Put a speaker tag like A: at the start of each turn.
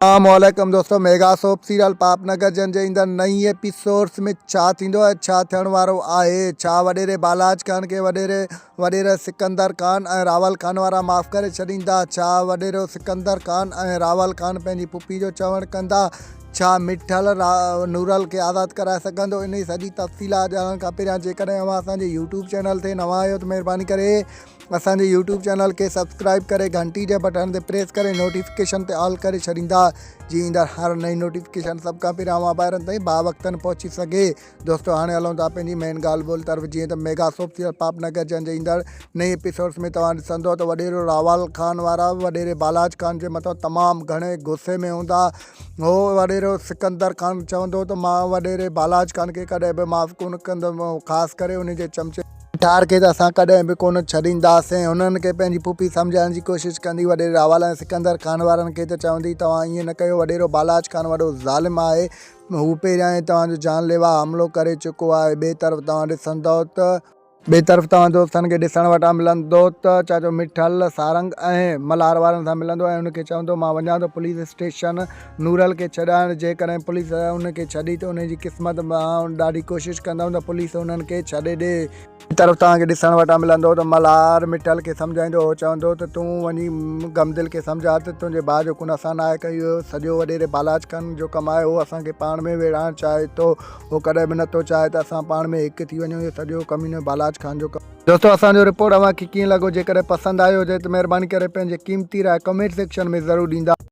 A: اسلام عليڪم دوستو ميگا سوپ سيريل پاپ نگر جن جي ايندڙ نئين ايپيسوڊس ۾ ڇا ٿيندو ۽ ڇا ٿيڻ وارو آهي ڇا وڏيري بالاچ خان کي وڏيري وڏيري سڪندر خان ۽ راول خان وارا معاف ڪري ڇڏيندا ڇا وڏيرو سڪندر خان ۽ راول خان پنهنجي پڦي جو چوڻ ڪندا ڇا مٺل نورل کي آزاد ڪرائي سگهندو انهي سڄي تفصيلات ڄاڻڻ کان پهريان جيڪڏهن اوهان اسان جي يوٽيوب چينل تي نوان آهيو ته مهرباني ڪري اسان جي يوٽيوب چينل کي سبسڪرائيب ڪري گهنٽي جي بٽڻ تي پريس ڪري نوٽيفڪيشن تي آل ڪري ڇڏيندا جي ايندڙ هر نئين نوٽيفڪيشن سڀ کان پهريان اوهان ڀائرن تائين با وقتن پهچي سگهي. دوستو هاڻي هلون ٿا پنهنجي مين ڳالهه ٻولهه طرف جيئن ته ميگا سوپ سيريل پاپ نگر جنهن جي ايندڙ نئين ايپيسوڊس ۾ توهان ڏسندو ته وڏيرو راول خان وارا وڏيري بالاچ خان جي مٿان تمام گهڻي غصي ۾ هوندا هو وڏيرو سڪندر خان چوندو ته مان وڏيري بالاچ خان کي ڪڏهن به معاف ڪونه ڪندم خاص ڪري ان جي چمچي ٺار کي ته اسان ڪڏهن به ڪونه ڇڏينداسين. هنن کي پنهنجي پڦي سمجهائڻ جي ڪوشش ڪندي وڏيري راول ۽ سڪندر خان وارن کي ته چوندي توهان ائين نه ڪيو وڏيرو بالاچ خان وڏو ظالم آهي هو پهريان ئي توهان جو جان ليوا حملو ڪري چڪو آهي ٻئي طرف توهان ڏسندؤ ته ٻئي طرف توهان دوستن کي ڏسڻ وٽان ملندو ته چاچو مٺل سارنگ ۽ ملهار وارن سان ملندو ۽ ان کي چوندو مان وڃان ٿو پوليس اسٽيشن نورل کي ڇڏائڻ جيڪڏهن پوليس ان کي ڇڏي ته ان جي قسمت مان ڏاڍي ڪوشش ڪندم ته پوليس انهن کي ڇڏي ڏي. ٻي طرف توهان کي ڏسڻ وٽان ملندو ته ملهار مٺل کي سمجهائيندو هو چوندو ته تون وڃي غمدل کي سمجهاء ته تنهنجي ڀاء جو خون اسان ناهي ڪيو اهو سڄو وڏيري بالاچ خان جو ڪم آهي هو اسان کي پاڻ ۾ ويڙهائڻ چاهي ٿو هو ڪڏهن به نٿو چاهي ته اسان پاڻ ۾ هڪ ٿي وڃون اهو سڄو ڪمينو بالاچ خان جو ڪم دوستو اسان جو رپورٽ اوهان کي ڪيئن لڳو جيڪڏهن پسند آيو هجي ته مهرباني ڪري پنهنجي قيمتي راء ڪمينٽ سيڪشن ۾ ضرور ڏيندا.